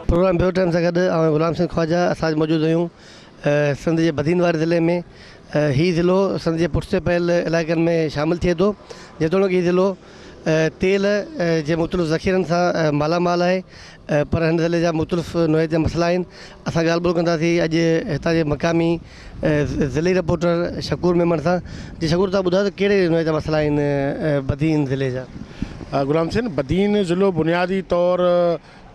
Programme bureau time سان گڏ آئون غلام حسين خواجه اسان اڄ موجود آهيون سنڌ جي بدين واري ضلعي ۾ هي ضلعو سنڌ جي پٺتي پيل علائقن ۾ شامل ٿئي ٿو جيتوڻيڪ هي ضلعو تيل جي مختلف ذخيرن سان مالا مال آهي پر هن ضلعي جا مختلف نوعيت جا مسئلا آهن اسان ڳالهه ٻولهه ڪنداسين اڄ هتان جي مقامي ضلعي رپورٽر شڪور ميمڻ سان جي شڪور تان ٻڌايو ته ڪهڙي نوعيت جا مسئلا آهن بدين ضلعي جا. غلام حسين، بدين ضلعو بنيادي طور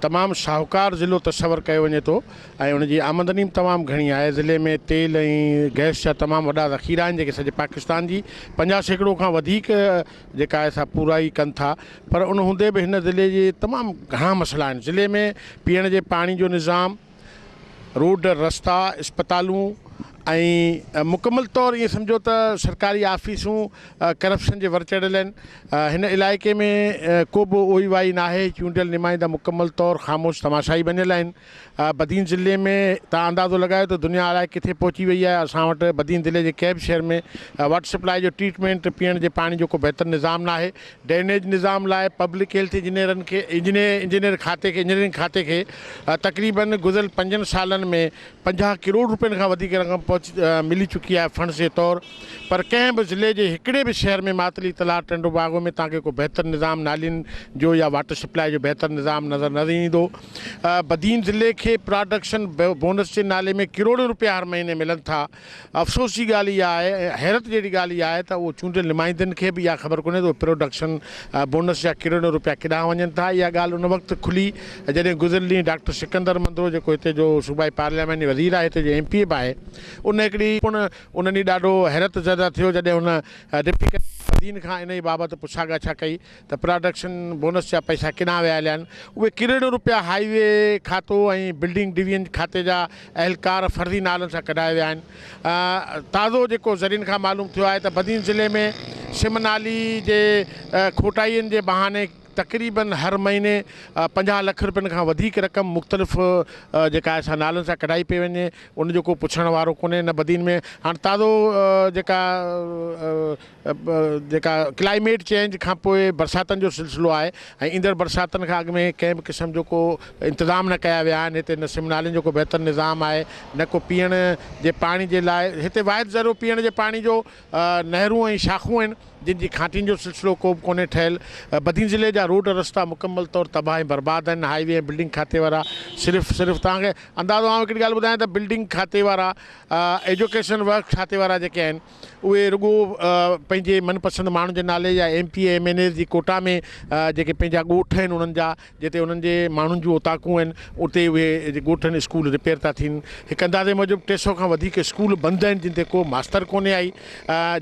تمام شاهوڪار ضلعو تصور ڪيو وڃي ٿو ۽ ان جي آمدني به تمام گهڻي آهي. ضلعي ۾ تيل ۽ گئس جا تمام وڏا ذخيرا آهن جيڪي سڄي پاڪستان جي 50% کان وڌيڪ جيڪا آهي سا پورائي ڪن ٿا پر ان هوندي به هن ضلعي جي تمام گهڻا مسئلا آهن. ضلعي ۾ پيئڻ جي پاڻي جو نظام، روڊ رستا، اسپتالون ۽ مڪمل طور ائين سمجهو ته سرڪاري آفيسون ڪرپشن جي ور چڙهيل آهن. هن علائقي ۾ ڪو به اوئي وائي ناهي، چونڊيل نمائندا مڪمل طور خاموش تماشائي بنيل آهن. بدين ضلعي ۾ توهان اندازو لڳايو ته دنيا الائي ڪٿي پهچي وئي آهي، اسان وٽ بدين ضلعي جي ڪنهن به شهر ۾ واٽر سپلائي جو ٽريٽمينٽ، پيئڻ جي پاڻي جو ڪو بهتر نظام ناهي، ڊرينيج نظام لاء پبلڪ هيلٿ انجنيئرن کي انجنيئر کاتي کي انجنيئرنگ کاتي کي تقريبن گذريل پنجن سالن ۾ 50 ڪروڙ روپين کان وڌيڪ رقم پهچ ملي چڪي آهي فنڊز جي طور پر ڪنهن به ضلعي جي هڪڙي به شهر ۾ ماتلي تلهار ٽنڊو باگو ۾ توهان کي ڪو بهتر نظام نالين جو يا واٽر سپلائي جو بهتر نظام نظر نه ايندو بدين ضلعي کي پراڊڪشن بونس جي نالي ۾ ڪروڙين روپيا هر مهيني ملن ٿا افسوس جي ڳالهه اها آهي ۽ حيرت جهڙي ڳالهه اها آهي ته اهو چونڊيل نمائندن کي به اها خبر ڪونهي ته اهي پروڊڪشن بونس جا ڪروڙين روپيا ڪيڏانهن وڃن ٿا. اها ڳالهه ان وقت کلي جڏهن گذريل ڏينهن ڊاڪٽر سڪندر منڌرو جيڪو هتي جو صوبائي پارلياماني وزير آهي هتي جو ايم پي اي به آهي ان هڪڙي پڻ ان ڏينهن ڏاڍو حيرت زده ٿيو جڏهن هن ڊپٽي ڪمشنر بدين کان انهي بابت پڇا ڳاڇا ڪئي ته پراڊڪشن بونس جا پئسا ڪيڏانهن ويا هليا آهن؟ اهي ڪروڙين روپيا هاء وي کاتو ۽ بلڊنگ ڊويزن کاتي جا اهلڪار فرضي نالن سان ڪڍايا ويا آهن. تازو جيڪو ذريعن کان معلوم ٿيو آهي ته بدين ضلعي ۾ سم نالي جي کوٽائين جي بهاني تقريبن هر مهيني 50 لک روپين کان وڌيڪ رقم مختلف جيڪا آهي سا نالن سان ڪڍائي پئي وڃي ان جو ڪو پڇڻ وارو ڪونهي نه بدين ۾ هاڻ تازو جيڪا جيڪا ڪلائميٽ چينج کان پوء برساتن جو سلسلو آهي ۽ ايندڙ برساتن کان اڳ ۾ ڪنهن به قسم جو ڪو انتظام نه ڪيا ويا آهن هتي نه سم نالين جو ڪو بهتر نظام آهي نه ڪو پيئڻ جي پاڻي جي لاء هتي واحد ذريعو پيئڻ جي پاڻي جو نهرون ۽ شاخون آهن جن جي کانٽين جو سلسلو ڪو به ڪونهي ٺهيل بدين ضلعي جا روڊ رستا مڪمل طور تباهه ۽ برباد آهن هاء وي ۽ بلڊنگ کاتي وارا صرف صرف توهان کي اندازو آئون هڪڙي ڳالهه ٻڌايان ته بلڊنگ کاتي وارا ايجوڪيشن ورڪس کاتي وارا جيڪي آهن اهي رڳو پنهنجي من پسند ماڻهن جي نالي يا M P A M N As جي ڪوٽا ۾ جيڪي پنهنجا ڳوٺ آهن انهن جا جتي انهن جي ماڻهن جون اوطاقون آهن اتي اهي ڳوٺن اسڪول رپيئر ٿا ٿين هڪ اندازي موجب 300 کان وڌيڪ اسڪول بند آهن جن تي ڪو ماستر ڪونهي آئي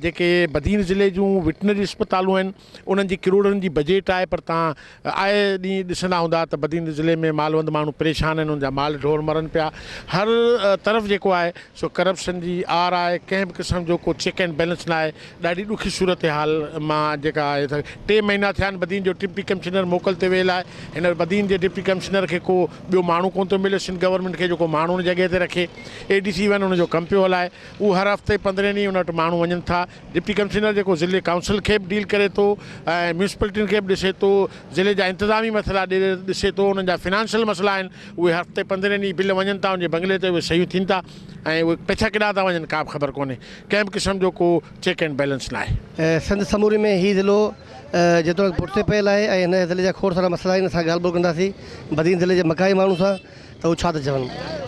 جيڪي بدين ضلعي جون وٽنري اسپتالون آهن انهن جي ڪروڙن جي بجيٽ آهي پر توهان آئي ڏينهن ڏسندا هوندا ته بدين ضلعي ۾ مالوند ماڻهو پريشان آهن انهن جا مال ڍور مرن پيا هر طرف جيڪو آهي سو ڪرپشن جي آر آهي ڪنهن به قسم جو ڪو چيڪ اينڊ بيلنس نه آهي ڏاڍي ڏکي صورتحال مان جيڪا آهي ته ٽي مهينا ٿيا آهن بدين جو ڊپٽي ڪمشنر موڪل تي ويل آهي هن بدين جي ڊپٽي ڪمشنر کي ڪو ٻيو ماڻهو ڪونه ٿو ملي سنڌ گورنمينٽ کي جيڪو ماڻهو ان جڳهه تي رکي اي ڊي سي ون ان جو ڪم پيو هلائي اهو هر هفتي پندرهين ڏينهن ان وٽ ماڻهو وڃن ٿا ڊپٽي ڪمشنر جيڪو ضلعي ڪائونسل کي به ڊيل ڪري ٿو ۽ ميونسپلٽين کي به ڏسي ٿو، ضلعي جا انتظامي مسئلا ڏسي ٿو، انهن جا فنانشل مسئلا آهن، اهي هفتي پندرهين ڏينهن بل وڃن ٿا ان جي بنگلي تي اهي صحيحون ٿين ٿا ۽ اهي پئسا ڪيڏانهن ٿا وڃن ڪا به خبر ڪونهي، ڪنهن به قسم جو ڪو چيڪ اينڊ بيلنس ناهي. سنڌ سموري ۾ هي ضلعو جيتوڻيڪ پٺتي پيل آهي ۽ هن ضلعي جا کوڙ سارا مسئلا آهن اسان ڳالهه ٻولهه ڪنداسين بدين ضلعي جي مقامي ماڻهن سان. ته هو ڇا ٿا چون.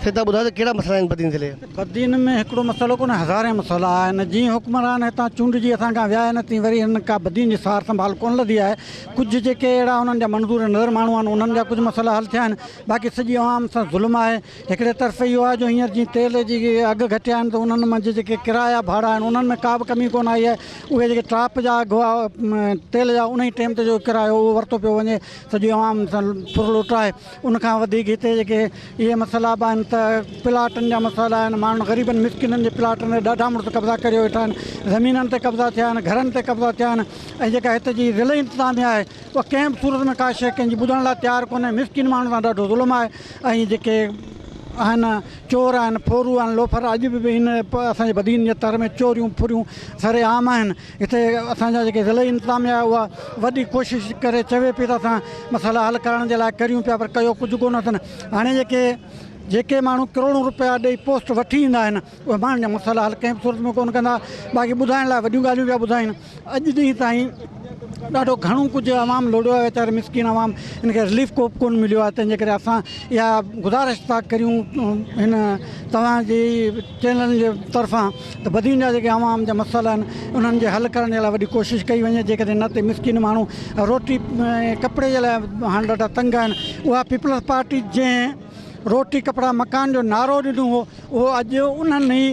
سيد تان ٻڌايو ته ڪهڙا مسئلا آهن بدين ضلعي. بدين ۾ هڪڙو مسئلو ڪونهي هزارين مسئلا آهن جيئن حڪمران هتان چونڊجي اسان کان ويا آهن تيئن وري هنن ڪا بدين جي سار سنڀال ڪونه لڌي آهي ڪجهه جيڪي اهڙا انهن جا منظور نظر ماڻهو آهن انهن جا ڪجهه مسئلا حل ٿيا آهن باقي سڄي عوام سان ظلم آهي هڪڙي طرف اهو آهي جو هينئر جيئن تيل جي اگهه گهٽيا آهن ته انهن منجهه جيڪي ڪرايا ڀاڙا آهن انهن ۾ ڪا به ڪمي ڪونه آئي آهي اهي جيڪي ٽاپ جا اگهه هئا تيل جا انهي ٽيم تي جو ڪرايو اهو ورتو پيو وڃي سڄي عوام سان ڦرلوٽ آهي ان کان وڌيڪ هتي جيڪي اهي مسئلا به آهن ته پلاٽن جا مسئلا آهن ماڻهن غريبن مسڪينن جي پلاٽن تي ڏاڍا مڙس قبضا ڪريو ويٺا آهن زمينن تي قبضا ٿيا آهن گهرن تي قبضا ٿيا آهن ۽ جيڪا هتي جي ضلعي انتظاميا آهي اها ڪنهن به صورت ۾ ڪا شيء ڪنهن جي ٻڌڻ لاء تيار ڪونهي مسڪين ماڻهن سان ڏاڍو ظلم آهي ۽ جيڪي. آهن چور آهن ڦورو آهن لوفر اڄ به هن اسان جي بدين جي تر ۾ چوريون ڦريون سري عام آهن هتي اسان جا جيڪي ضلعي انتظاميا آهي اها وڏي ڪوشش ڪري چوي پئي ته اسان مسئلا حل ڪرڻ جي لاء ڪريون پيا پر ڪيو ڪجهه ڪونه اٿن هاڻي جيڪي جيڪي ماڻهو ڪروڙون روپيا ڏئي پوسٽ وٺي ايندا آهن اهي ماڻهن جا مسئلا حل ڪنهن به صورت ۾ ڪونه ڪندا باقي ٻڌائڻ لاء وڏيون ڳالهيون پيا ٻڌائين اڄ ڏينهن تائين ڏاڍو گهڻو ڪجهه عوام لوڙيو آهي ويچاري مسڪين عوام ان کي رليف ڪو به ڪونه مليو آهي تنهن جي ڪري اسان اها گذارش ٿا ڪريون هن توهان جي چينلن جي طرفان ته بدين جا جيڪي عوام جا مسئلا آهن انهن جي حل ڪرڻ جي لاء وڏي ڪوشش ڪئي وڃي جيڪڏهن نه ته مسڪين ماڻهو روٽي ۽ ڪپڙي جي لاء هاڻ ڏاڍا تنگ آهن اها پيپلز پارٽي جنهن روٽي ڪپڙا مڪان جو نعرو ڏنو هو اهو اڄ انهن ئي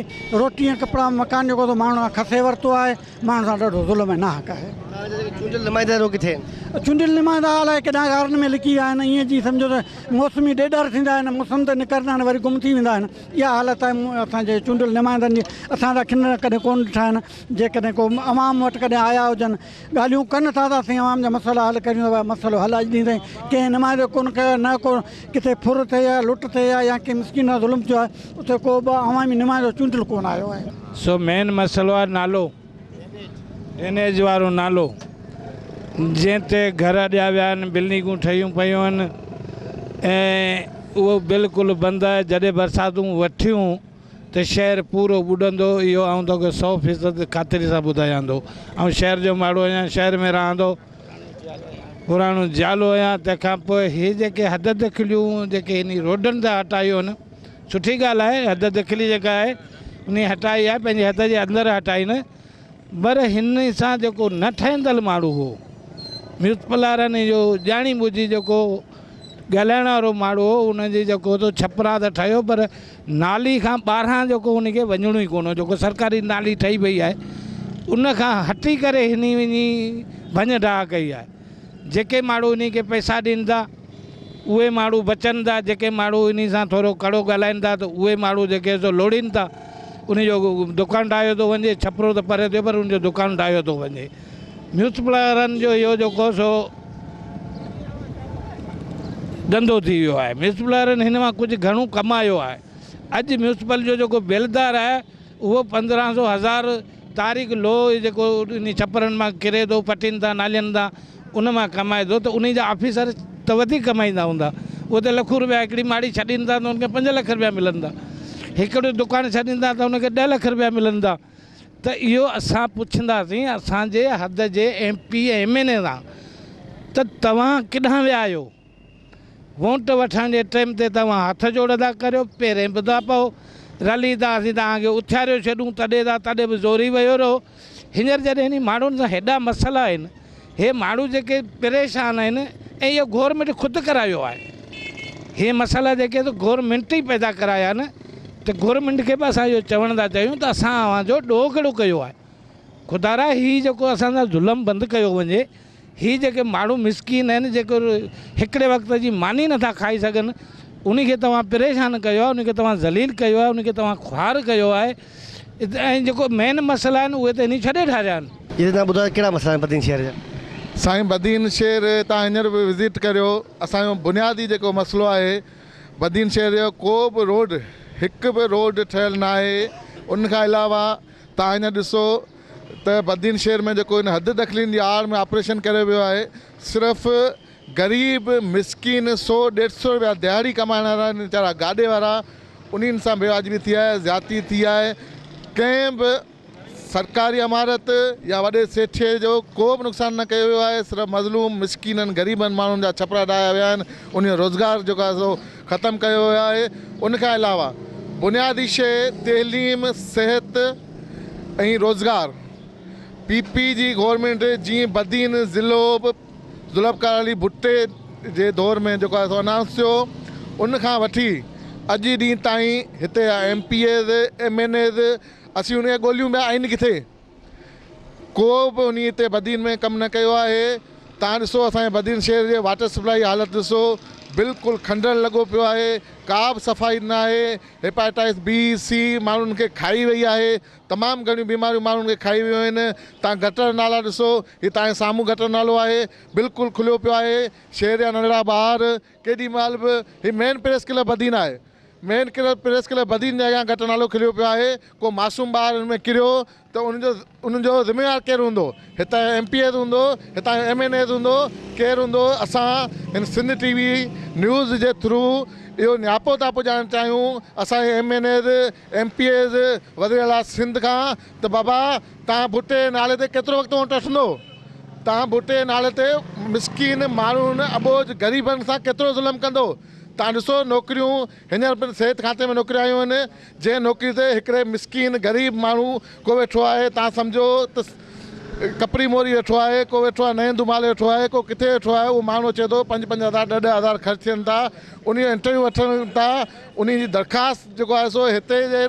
روٽي ۽ ڪپڙا مڪان جيڪو سو ماڻهن کان کسي ورتو آهي ماڻهن سان ڏاڍو ظلم ۽ ناحق آهي. توهان جا جيڪي چونڊيل نمائندا آهن اهي ڪٿي آهن؟ چونڊيل نمائندا الائي ڪيڏانهن غارن ۾ لڪي ويا آهن ائين جي سمجهو ته موسمي ڏيڏر ٿيندا آهن موسم تي نڪرندا آهن وري گم ٿي ويندا آهن اها حالت آهي اسان جي چونڊيل نمائندن جي اسان ته اکين ڪڏهن ڪونه ڏٺا آهن جيڪڏهن ڪو عوام وٽ ڪڏهن آيا هجن ڳالهيون ڪن ٿا ته اسين عوام جا مسئلا حل ڪريون ٿا مسئلو حل اڄ ڏينهن تائين ڪنهن نمائندي ڪونه ڪيو آهي نه ڪو ڪٿي ڦر ٿئي آهي لٽ ٿئي آهي يا ڪنهن مسڪين سان ظلم ٿيو آهي اتي ڪو به عوامي نمائندو چونڊيل ڪونه آيو آهي. سو مين مسئلو آهي نالو ڊرينيج وارو نالو جنهن تي گهر اڏيا ويا آهن بلڊنگون ٺهيون پيون آهن ۽ اهو بلڪل بند آهي جڏهن برساتون وٺيون ته شهر پورو ٻڏندو اهو آئون توکي سو فيصد خاطري سان ٻڌايان ٿو. آئون شهر جو ماڻهو آهيان شهر ۾ رهان ٿو پراڻو جيالو آهيان تنهن کان پوء هي جيڪي حد دخليون جيڪي انهي روڊن تان هٽايون آهن سٺي ڳالهه آهي حد دخلي جيڪا آهي انهي هٽائي آهي پنهنجي حد جي اندر هٽائي نه پر هن سان جيڪو نه ٺهندل ماڻهو هو ميونسپل وارن جو ڄاڻي ٻجهي جيڪو ڳالهائڻ وارو ماڻهو هو ان جي جيڪو تو ڇپرا ته ٺهيو پر نالي کان ٻاهران جيڪو ان کي وڃڻو ئي ڪونه هو جيڪو سرڪاري نالي ٺهي پئي آهي ان کان هٽي ڪري هن وڃي ڀڃ ڊاهه ڪئي آهي جيڪي ماڻهو انهي کي پئسا ڏين ٿا اهي ماڻهو بچن ٿا جيڪي ماڻهو انهي سان ٿورو ڪڙو ڳالهائين ٿا ته اهي ماڻهو جيڪي سو لوڙين ٿا ان جو دڪان ڊاهيو ٿو وڃي ڇپرو ته پري ٿيو پر ان جو دڪان ڊاهيو ٿو وڃي ميونسپل وارن جو اهو جيڪو سو ڌنڌو ٿي ويو آهي ميونسپل وارن هن مان ڪجهه گهڻو ڪمايو آهي اڄ ميونسپل جو جيڪو بيلدار آهي اهو 15 سو هزار تاريخ لوهه جيڪو انهي ڇپرن مان ڪري ٿو پٽين تان نالين تان ان مان ڪمائي ٿو ته انهي جا آفيسر ته وڌيڪ ڪمائيندا هوندا اهي ته لکون روپيا هڪڙي ماڙي ڇڏين ٿا ته ان کي 5 لک روپيا ملن ٿا هڪڙو دڪان ڇڏين ٿا ته ان کي 10 لک روپيا ملن ٿا ته اهو اسان پڇنداسين اسان جي حد جي ايم پي ۽ ايم اين اي سان ته توهان ڪيڏانهن ويا آهيو؟ وونٽ وٺڻ جي ٽيم تي توهان هٿ جوڙندا ڪريو، پيرين به ٿا پئو، رلي ٿا اسين توهان کي اٿياريو ڇڏون تڏي ٿا تڏي به زوري ويو رهو. هينئر جڏهن انهي ماڻهن سان هيڏا مسئلا آهن، هي ماڻهو جيڪي پريشان آهن ۽ اهو گورنمينٽ خود ڪرايو آهي. هي مسئلا جيڪي سو گورنمينٽ ئي پيدا ڪرايا آهن ته گورنمينٽ کي به اسان اهو چوڻ ٿا چاهيون ته اسان اوهان جو ڏوهه ڪهڙو ڪيو آهي. خدارا هي جيڪو اسان سان ظلم بند ڪيو وڃي. هي جيڪي ماڻهو مسڪين آهن جيڪي هڪڙي وقت جي ماني نٿا کائي سگهن انهي کي توهان پريشان ڪيو آهي انهي کي توهان ذليل ڪيو آهي انهي کي توهان خوار ڪيو آهي ۽ جيڪو مين مسئلا آهن اهي ته انهي ڇڏي ٺاريا آهن. جتي توهان ٻڌايو ڪهڙا مسئلا آهن بدين شهر جا. سائين بدين شهر تان هينئر به وزٽ ڪريو اسان جو بنيادي جيڪو مسئلو آهي بدين شهر جو ڪو به روڊ هڪ به روڊ ٺهيل ناهي ان کان علاوه تان هينئر ڏسو ته بدين شهر ۾ جيڪو ان حد دخلين جي آڙ ۾ آپريشن ڪريو ويو آهي صرف غريب مسڪين سو ڏيڍ سو روپيا دهاڙي ڪمائڻ وارا آهن ويچارا گاڏي وارا انهن سان بي واجبي ٿي آهي زيادتي ٿي آهي ڪنهن به سرڪاري عمارت يا وڏي سيٺي جو ڪو به نقصان نه ڪيو ويو آهي صرف مظلوم مسڪينن غريبن ماڻهن جا ڇپرا ڊاهيا ويا آهن انهن جو روزگار جيڪو آهي سو ختم ڪيو ويو آهي ان کان علاوه بنيادي شيء تعليم صحت ۽ روزگار پي پي جي گورنمينٽ جيئن بدين ضلعو به ذوالفقار علي ڀٽي جي دور ۾ جيڪو آهي سو انائونس ٿيو ان کان وٺي اڄ ڏينهن تائين هتي جا M P As M N As اسين ان کي ڳوليون پيا آهن ڪٿي ڪو به انهي هتي بدين ۾ ڪم نه ڪيو آهي تان ڏسو اسان جي بدين شهر جي واٽر سپلائي جي حالت ڏسو بلڪل کنڊر لڳو پيو آهي ڪا به صفائي نه آهي هيپاٽائس بي سي ماڻهن کي کائي وئي آهي تمام گهڻيون بيماريون ماڻهن کي کائي ويون آهن تان گٽر نالا ڏسو هي تان جي سامهون گٽر نالو آهي بلڪل کليو پيو آهي شهر جا ننڍڙا ٻار ڪيڏي مهل به هي مين پريس ڪلب بدين آهي. مين ڪريل پريس ڪلب بدين جي اڳيان گٽر نالو کليو پيو آهي ڪو معصوم ٻار ان ۾ ڪريو ته ان جو ان جو ذميوار ڪير هوندو هتان جو ايم پي ايز هوندو هتان جو ايم اين ايز هوندو ڪير هوندو اسان هن سنڌ ٽي وي نيوز جي ٿرو اهو نياپو ٿا پڄائڻ چاهيون اسان جي M N As M P As وزير اعليٰ سنڌ کان ته بابا تان ڀٽي جي نالي تي ڪيترو وقت ووٽ وٺندو تان ڀٽي جي نالي تي مسڪين ماڻهن اٻوجهه غريبن سان ڪيترو ظلم ڪندو تان ڏسو نوڪريون هينئر پڻ صحت کاتي ۾ نوڪريون آيون آهن جنهن نوڪري تي هڪڙي مسڪين غريب ماڻهو ڪو ويٺو آهي تان سمجهو ته ڪپري موري ويٺو آهي ڪو ويٺو آهي نئين ڌمالي ويٺو آهي ڪو ڪٿي ويٺو آهي اهو ماڻهو اچي ٿو پنج پنج هزار ڏهه ڏهه هزار خرچ ٿين ٿا انهي جو انٽرويو وٺن ٿا انهي جي درخواست جيڪو آهي سو هتي جي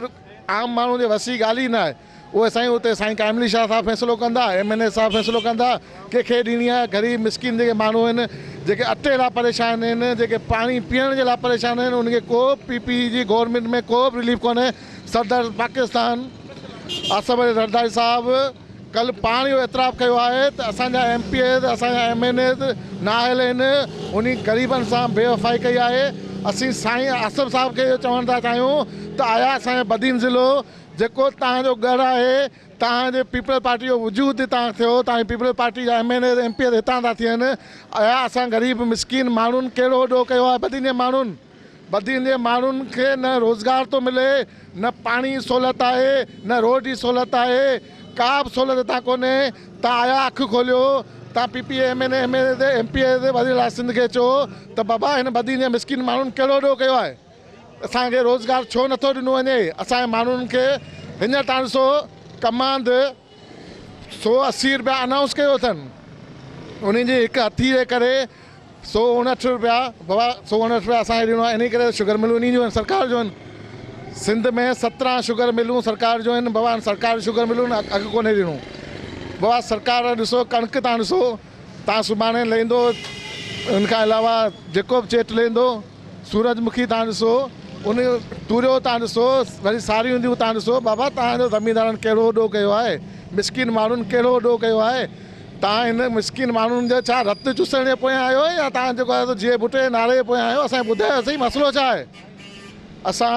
عام ماڻهو جي وس جي ڳالهه ئي نه آهي اهي سائين اتي سائين قائم علي شاهه صاحب فيصلو ڪندا، ايم اين اي صاحب فيصلو ڪندا، ڪنهن کي ڏيڻي آهي، غريب مسڪين جيڪي ماڻهو آهن، جيڪي اٽي لاء پريشان آهن، جيڪي پاڻي پيئڻ جي لاء پريشان آهن، انهن کي ڪو به پي پي جي گورنمينٽ ۾ ڪو به رليف ڪونهي، صدر پاڪستان آصف علي زرداري صاحب ڪلهه پاڻ اهو اعتراف ڪيو آهي ته اسان جا ايم پي ايز، اسان جا ايم اين ايز نااهل آهن، انهي غريبن سان بي وفائي ڪئي آهي، اسين سائين آصف صاحب کي اهو چوڻ ٿا چاهيون ته آيا اسان جو بدين ضلعو جيڪو توهان جو ڳڙهه آهي، توهان جي پيپلز پارٽي جو وجود هتان ٿيو، توهان جي پيپلز پارٽي جا M N As, M P As هتان ٿا ٿين، ايا اسان غريب مسڪين ماڻهن ڪهڙو ڏوهه ڪيو آهي بدين جي ماڻهن، بدين جي ماڻهن کي نه روزگار ٿو ملي، نه پاڻي جي سهولت آهي، نه روڊ جي سهولت آهي، ڪا به سهولت هتان ڪونهي، توهان آيا اک کوليو، توهان P P M N A, M N As, M P As, وزير اعليٰ سنڌ کي چئو ته بابا هن بدين جي مسڪين ماڻهن ڪهڙو ڏوهه ڪيو آهي. اسان کي روزگار ڇو نٿو ڏنو وڃي اسان جي ماڻهن کي هينئر تان ڏسو ڪماند 180 روپيا انائونس ڪيو اٿن انهي جي هڪ هٿي جي ڪري 159 روپيا بابا 159 روپيا اسان کي ڏنو آهي انهي ڪري شگر ملون انهي جون آهن سرڪار جون آهن سنڌ ۾ 17 شگر ملون سرڪار جون آهن بابا سرڪار شگر ملون اگهه ڪونهي ڏنو بابا سرڪار ڏسو ڪڻڪ تان ڏسو تان سڀاڻي لهندو ان کان علاوه جيڪو به چيٽ لهندو سورج مکي تان ڏسو، ان توريو تان ڏسو، وري ساريون اينديون تان ڏسو، بابا تان جو زميندارن ڪهڙو ڏوهه ڪيو آهي، مسڪين ماڻهن ڪهڙو ڏوهه ڪيو آهي، تان هن مسڪين ماڻهن جو ڇا رت چوسڻ جي پويان آهيو يا تان جيڪو آهي سو جيئي ڀٽي جي نعري جي پويان آهيو، اسان کي ٻڌايو سهي مسئلو ڇا آهي؟ اسان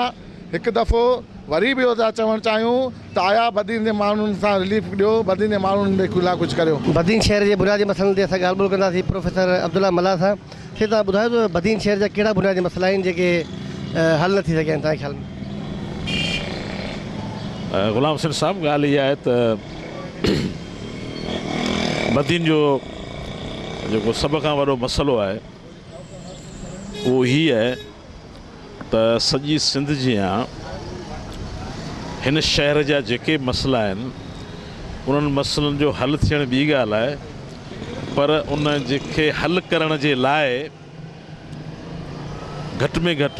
هڪ دفعو وري به اهو ٿا چوڻ چاهيون ته آيا بدين جي ماڻهن سان رليف ڏيو، بدين جي ماڻهن جي لاء ڪجهه ڪريو. بدين شهر جي بنيادي مسئلن تي اسان ڳالهه ٻولهه ڪنداسين پروفيسر عبدالله ملاح سان. سي توهان ٻڌايو ته بدين شهر جا ڪهڙا بنيادي مسئلا آهن جيڪي حل نه ٿي سگهيا آهن توهان جي خيال ۾؟ غلام حسين صاحب ڳالهه اها آهي ته بدين جو جيڪو سڀ کان وڏو مسئلو آهي اهو هي آهي ته سڄي سنڌ جيان هن شهر جا جيڪي مسئلا آهن انهن مسئلن جو حل ٿيڻ ٻي ڳالهه آهي پر ان کي حل ڪرڻ جي لاء گهٽ ۾ گهٽ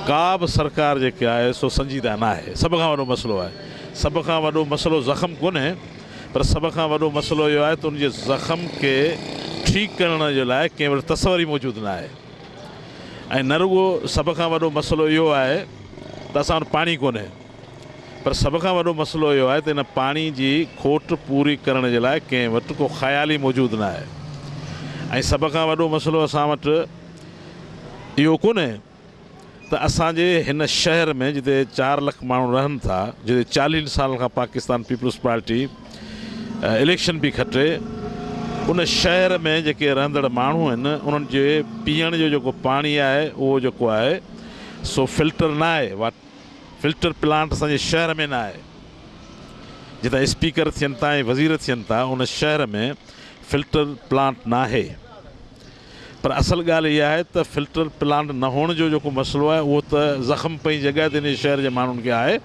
ڪا به سرڪار جيڪا آهي سو سنجيده نه آهي. سڀ کان وڏو مسئلو آهي. سڀ کان وڏو مسئلو زخم ڪونهي پر سڀ کان وڏو مسئلو اهو آهي ته ان جي زخم کي ٺيڪ ڪرڻ جي لاء ڪنهن وٽ تصور ئي موجود نه آهي ۽ نه رڳو سڀ کان وڏو مسئلو اهو آهي ته اسان وٽ پاڻي ڪونهي. پر سڀ کان وڏو مسئلو اهو آهي ته ان پاڻي جي کوٽ پوري ڪرڻ جي لاء ڪنهن وٽ ڪو خيال ئي موجود نه آهي ۽ سڀ کان وڏو مسئلو اسان وٽ اهو ڪونهي ته اسان جي هن شهر ۾ جتي 4 لک ماڻهو رهن ٿا جتي 40 سالن کان پاڪستان پيپلز پارٽي اليڪشن پئي کٽي ان شهر ۾ جيڪي رهندڙ ماڻهو آهن انهن جي پيئڻ جو جيڪو پاڻي آهي اهو جيڪو آهي سو فلٽر نه آهي. فلٽر پلانٽ اسان جي شهر ۾ نه آهي. جتان اسپيڪر ٿين ٿا ۽ وزير ٿين ٿا ان شهر ۾ فلٽر پلانٽ ناهي. پر اصل ڳالهه اها آهي ته فلٽر پلانٽ نه هئڻ جو جيڪو مسئلو آهي اهو ته زخم پنهنجي جڳهه تي ان شهر جي ماڻهن کي آهي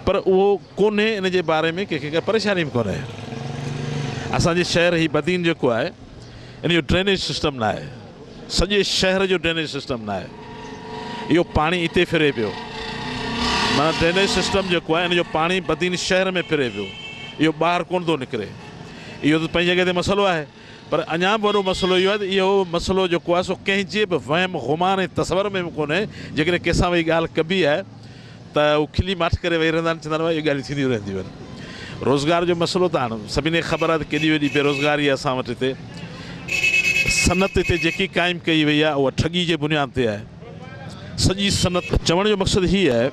پر اهو ڪونهي ان جي باري ۾ ڪنهن کي ڪا پريشاني به ڪونهي. اسان جي شهر هي بدين جيڪو آهي ان جو ڊرينيج سسٽم ناهي. سڄي شهر جو ڊرينيج سسٽم ناهي اهو پاڻي اتي ڦري پيو معنيٰ ڊرينيج سسٽم جيڪو آهي ان جو پاڻي بدين شهر ۾ ڦري پيو اهو ٻاهر ڪونه ٿو نڪري اهو ته پنهنجي جڳهه تي مسئلو آهي پر اڃا به وڏو مسئلو اهو آهي ته اهو مسئلو جيڪو آهي سو ڪنهن جي به وهم گمان ۽ تصور ۾ به ڪونهي جيڪڏهن ڪنهن سان ويهي ڳالهه ڪبي آهي ته هو کلي ماٺ ڪري ويهي رهندا آهن، چوندا آهن اهي ڳالهيون ٿينديون رهنديون آهن. روزگار جو مسئلو ته هاڻ سڀني کي خبر آهي ته ڪيڏي وڏي بيروزگاري آهي اسان وٽ هتي. صنعت هتي جيڪي قائم ڪئي وئي آهي اها ٺڳي جي بنياد تي آهي. سڄي صنعت چوڻ جو مقصد هي آهي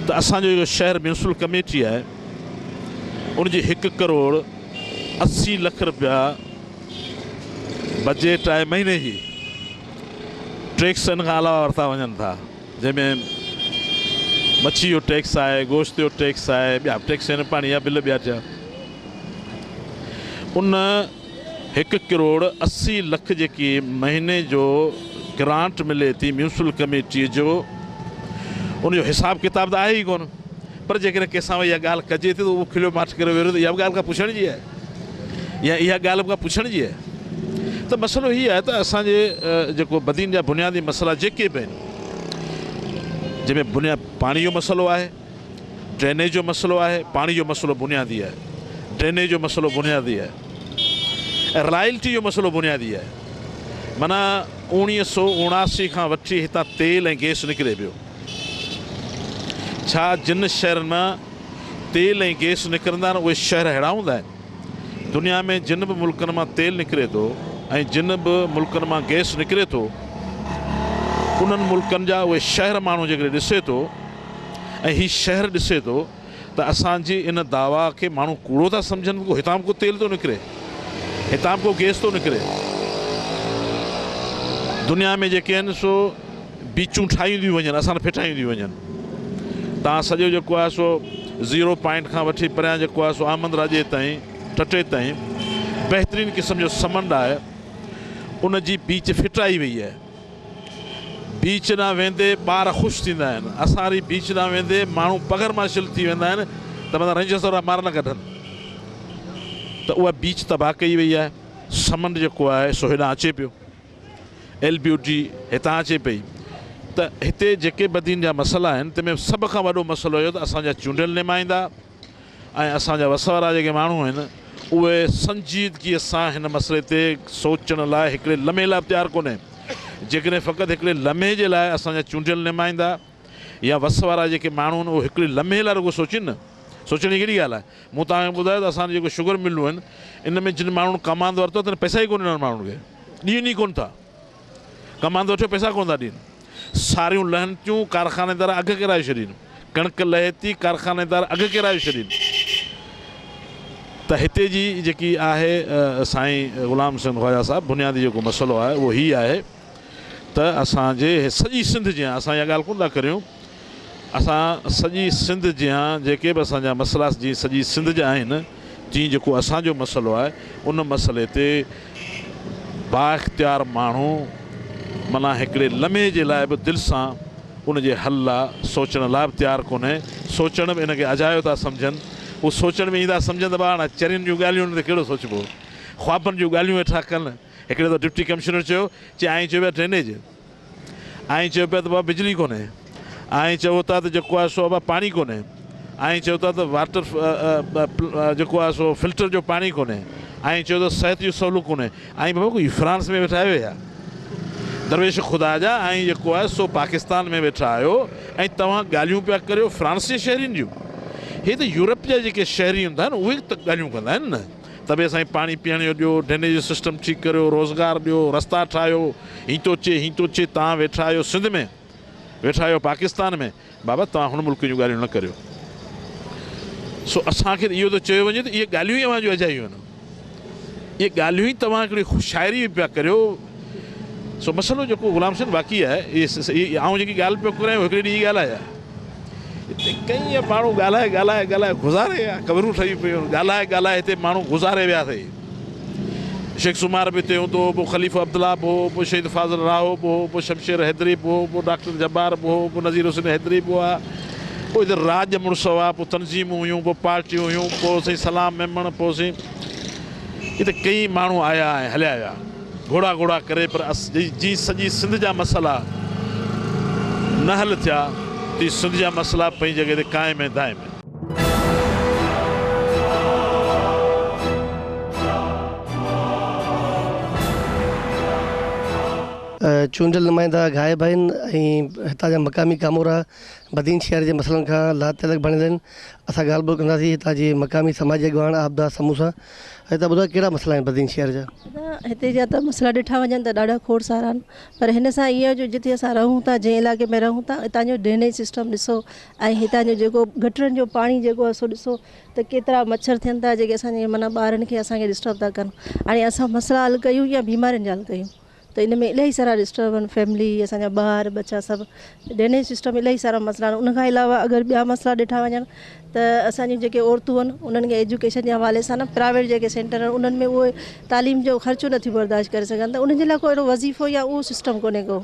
ته اسان جو جيڪو شهر ميونسپل ڪميٽي آهي ان جي هڪ ڪروڙ 80 لک رپيا بجيٽ آهي مهيني جي ٽيڪس ان کان علاوه ورتا وڃن ٿا جنهن ۾ مڇي جو ٽيڪس آهي گوشت جو ٽيڪس آهي ٻيا به ٽيڪس آهن پاڻي جا بل ٻيا ٽيا ان هڪ ڪروڙ 80 لک جيڪي مهيني جو گرانٽ ملي ٿي ميونسپل ڪميٽي جو ان جو حساب ڪتاب ته آهي ئي ڪونه پر جيڪڏهن ڪنهن سان اها ڳالهه ڪجي ٿي ته اهو کليو ماٺ ڪري ويهي رهي ٿو اها به ڳالهه ڪا پڇڻ جي آهي يا اها ڳالهه به ڪا پڇڻ جي آهي ته مسئلو هي آهي ته اسان جي جيڪو بدين جا بنيادي مسئلا جيڪي به آهن جنهن ۾ بنياد پاڻي جو مسئلو آهي ڊرينيج جو مسئلو آهي، پاڻي جو مسئلو بنيادي آهي، ڊرينيج جو مسئلو بنيادي آهي ۽ رائلٽي جو مسئلو بنيادي آهي. معنيٰ 1979 کان وٺي هتان تيل ۽ گئس نڪري پيو. ڇا جن شهرن مان تيل ۽ گئس نڪرندا آهن اهي شهر اهڙا هوندا آهن؟ دنيا ۾ جن به ملڪن مان تيل نڪري ٿو ۽ جن به ملڪن مان گئس نڪري ٿو انهن ملڪن جا اهي شهر ماڻهو جيڪڏهن ڏسي ٿو ۽ هي شهر ڏسي ٿو ته اسان جي ان دعويٰ کي ماڻهو ڪوڙو ٿا سمجهن ڪو هتان به ڪو تيل ٿو نڪري هتان به ڪو گئس ٿو نڪري دنيا ۾ جيڪي آهن سو بيچون ٺاهيون ٿيون وڃن اسان ڦٽايون ٿيون وڃن تان سڄو جيڪو آهي سو زيرو پوائنٽ کان وٺي پريان جيڪو آهي سو آمد راڄي تائين ٺٽي تائين بهترين قسم جو سمنڊ آهي ان جي بيچ ڦٽائي وئي آهي بيچ ڏانهن ويندي ٻار خوش ٿيندا آهن. اسان واري بيچ ڏانهن ويندي ماڻهو پگهر مان شل ٿي ويندا آهن ته متان رينجرز وارا مار نه ڪڍن ته اها بيچ تباهه ڪئي وئي آهي. سمنڊ جيڪو آهي سو هيڏانهن اچي پيو. ايل بي او ڊي هتان اچي پئي ته هتي جيڪي بدين جا مسئلا آهن تنهن ۾ سڀ کان وڏو مسئلو اهو ته اسان جا چونڊيل نمائندا ۽ اسان جا وس وارا جيڪي ماڻهو آهن اهي سنجيدگيء سان هن مسئلي تي سوچڻ لاء هڪڙي لمحي لاء به تيار ڪونهي. جيڪڏهن فقط هڪڙي لمحي جي لاء اسان جا چونڊيل نمائندا يا وس وارا جيڪي ماڻهو آهن اهي هڪڙي لمحي لاء رڳو سوچين نه، سوچڻ جي ڪهڙي ڳالهه آهي؟ مون توهان کي ٻڌايو ته اسان جون جيڪي شگر ملون آهن ان ۾ جن ماڻهن ڪماند ورتو آهي تن پئسا ئي ڪونه ڏنا ماڻهن کي، ڏين ئي ڪونه ٿا. ڪماند وٺيو پئسا ڪونه ٿا ڏين. ساريون لهن ٿيون، ڪارخانيدار اگهه ڪيرايو ڇڏين. ڪڻڪ لهي ٿي، ڪارخانيدار اگهه ڪيرايو ڇڏين. ته هتي جي جيڪي آهي سائين غلام حسين خواجه صاحب بنيادي جيڪو مسئلو آهي اهو هي آهي ته اسان جي سڄي سنڌ جيان اسان اها ڳالهه ڪونه ٿا ڪريون اسان سڄي سنڌ جيان جيڪي به اسان جا مسئلا جي سڄي سنڌ جا آهن تيئن جيڪو اسان جو مسئلو آهي ان مسئلي تي بااختيار ماڻهو معنيٰ هڪڙي لمحي جي لاء به دل سان ان جي حل لاء سوچڻ لاء به تيار ڪونهي، سوچڻ به ان کي اجايو ٿا سمجهن، هو سوچڻ ۾ ايندا سمجهن ته ٻاهڻا چرين جون ڳالهيون ان تي ڪهڙو سوچبو، خوابن جون ڳالهيون ويٺا ڪن، هڪڙي دفعي ڊپٽي ڪمشنر چيو، چي آئين چيو پيا ڊرينيج. ائين چئو پيا ته بابا بجلي ڪونهي، ائين چئو ٿا ته جيڪو آهي سو بابا پاڻي ڪونهي، ائين چئو ٿا ته واٽر جيڪو آهي سو فلٽر جو پاڻي ڪونهي، ائين چئو ٿا صحت جون سهولتون ڪونهي، ائين بابا ڪوئي فرانس ۾ ويٺا آهيو يا درويش خدا جا ائين جيڪو آهي سو پاڪستان ۾ ويٺا آهيو ۽ توهان ڳالهيون پيا ڪريو فرانس جي شهرين جون، هي ته يورپ جا جيڪي شهري هوندا آهن اهي ته ڳالهيون ڪندا آهن نه. ته به سائين پاڻي پيئڻ جو ڏيو، ڊرينيج جو سسٽم ٺيڪ ڪريو، روزگار ڏيو، رستا ٺاهيو، هين ٿو چي هين ٿو چي توهان ويٺا آهيو سنڌ ۾ ويٺا آهيو پاڪستان ۾ بابا توهان هن ملڪ جون ڳالهيون نه ڪريو. سو اسان کي ته اهو ٿو چيو وڃي ته اهي ڳالهيون ئي اوهان جون اجايون آهن. اهي ڳالهيون ئي توهان هڪڙي شاعري پيا ڪريو. سو مسئلو جيڪو غلام حسين واقعي آهي اهي آئون جيڪي ڳالهه پيو ڪريان اهو هڪڙي ڏينهن جي ڳالهه آهي ڇا؟ هتي ڪئين ماڻهو ڳالهائي ڳالهائي ڳالهائي گذاري ويا، قبرون ٺهي پيون آهن، ڳالهائي ڳالهائي هتي ماڻهو گذاري ويا اٿئي. شيخ سومار به هتي هوندو هو، پوء خليفو عبدالله به هو، پوء شهيد فاضل راهو به هو، پوء شمشير حيدري به هو، پوء ڊاڪٽر جبار به هو، پوء نذير حسين حيدري به هئا، پوء هتي راڄ مڙس هئا، پوء تنظيمون هيون، پوء پارٽيون هيون، پوء سائين سلام ميمڻ، پوء سائين هتي ڪئين ماڻهو آيا ۽ هليا ويا. گهوڙا گهوڙا ڪري پر جي سڄي سنڌ جا مسئلا نه حل ٿيا تي سنڌ جا مسئلا پنهنجي جڳهه تي قائم ۽ دائم آهن. چونڊيل نمائندا غائب آهن ۽ هتان جا مقامي ڪامورا بدين شهر جي مسئلن کان لاتعلق بڻيل آهن. اسان ڳالهه ٻولهه ڪنداسين هتان جي مقامي سماجي اڳواڻ عابده سمون سان. هتان ٻڌايو ڪهڙا مسئلا آهن بدين شهر جا؟ ادا هتي جا ته مسئلا ڏٺا وڃن ته ڏاڍا کوڙ سارا آهن پر هن سان اهو جو جتي اسان رهون ٿا جنهن علائقي ۾ رهون ٿا اتان جو ڊرينيج سسٽم ڏسو ۽ هتان جو جيڪو گٽرن جو پاڻي جيڪو آهي سو ڏسو ته ڪيترا مڇر ٿين ٿا جيڪي اسان جي معنيٰ ٻارن کي اسان کي ڊسٽرب ٿا ڪن هاڻي اسان مسئلا حل ڪيون يا بيمارين جا حل ڪيون ته ان ۾ الاهي سارا ڊسٽرب آهن فيملي اسان جا ٻار ٻچا سڀ ڊرينيج سسٽم الاهي سارا مسئلا آهن ان کان علاوه اگر ٻيا مسئلا ڏٺا وڃن ته اسان جون جيڪي عورتون آهن انهن کي ايجوڪيشن جي حوالي سان نه پرائيويٽ جيڪي سينٽر آهن انهن ۾ اهي تعليم جو خرچو نٿيون برداشت ڪري سگهن ته انهن جي لاء ڪو اهڙو وظيفو يا اهو سسٽم ڪونهي ڪو.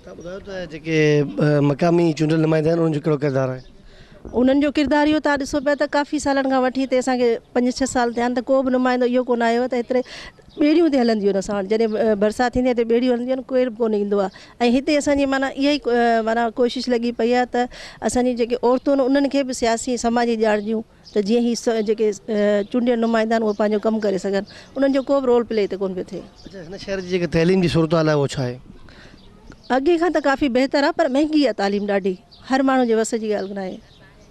تان ٻڌايو ته جيڪي مقامي چونڊيل نمائندا آهن انهن جو ڪهڙو ڪردار آهي؟ انهن جو ڪردار اهو تان ڏسو پيا ته ڪافي سالن کان وٺي هتي اسان کي پنج ڇهه سال ٿيا آهن ته ڪو به نمائندو اهو ڪونه آيو آهي ته هيتري ٻيڙيون هتي هلنديون آهن اسان وٽ جڏهن برسات ٿيندي آهي ته ٻيڙيون هلنديون آهن ڪير به ڪونه ايندو آهي ۽ هتي اسان جي معنيٰ اها ئي معنيٰ ڪوشش لڳي پئي آهي ته اسان جون جيڪي عورتون آهن انهن کي به سياسي ۽ سماجي ڄاڻ ڏيون ته جيئن هي جيڪي چونڊيل نمائندا آهن اهي پنهنجو ڪم ڪري سگهن انهن جو ڪو به رول پلي هتي ڪونه پيو ٿئي. اڇا هن شهر جي جيڪا تعليم جي صورتحال آهي اهو ڇا آهي؟ اڳي کان ته ڪافي بهتر آهي پر مهنگي آهي تعليم ڏاڍي هر ماڻهو جي وس جي ڳالهه ناهي.